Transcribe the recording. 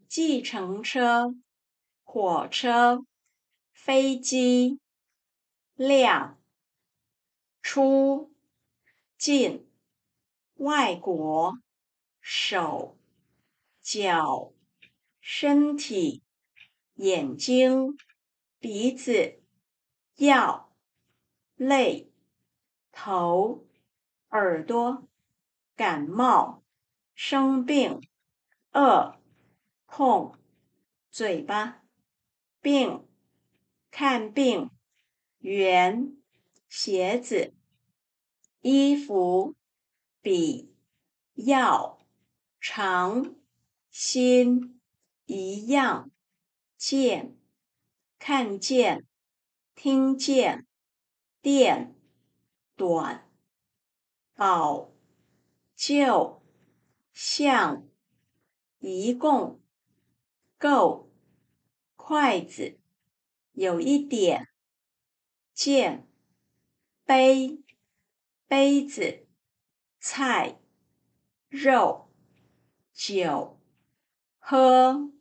計程車，火車，飛機，量，出，進，外國，手，腳，身體，眼睛，鼻子，藥，類，頭，耳朵，感冒，生病，餓，痛，嘴巴，病，看病，圓，鞋子，衣服，筆，藥，長，心，一樣，見，看見，聽見，電，短，飽，就，像，一共，夠，筷子，有一點，見，杯，杯子，菜，肉，酒，喝。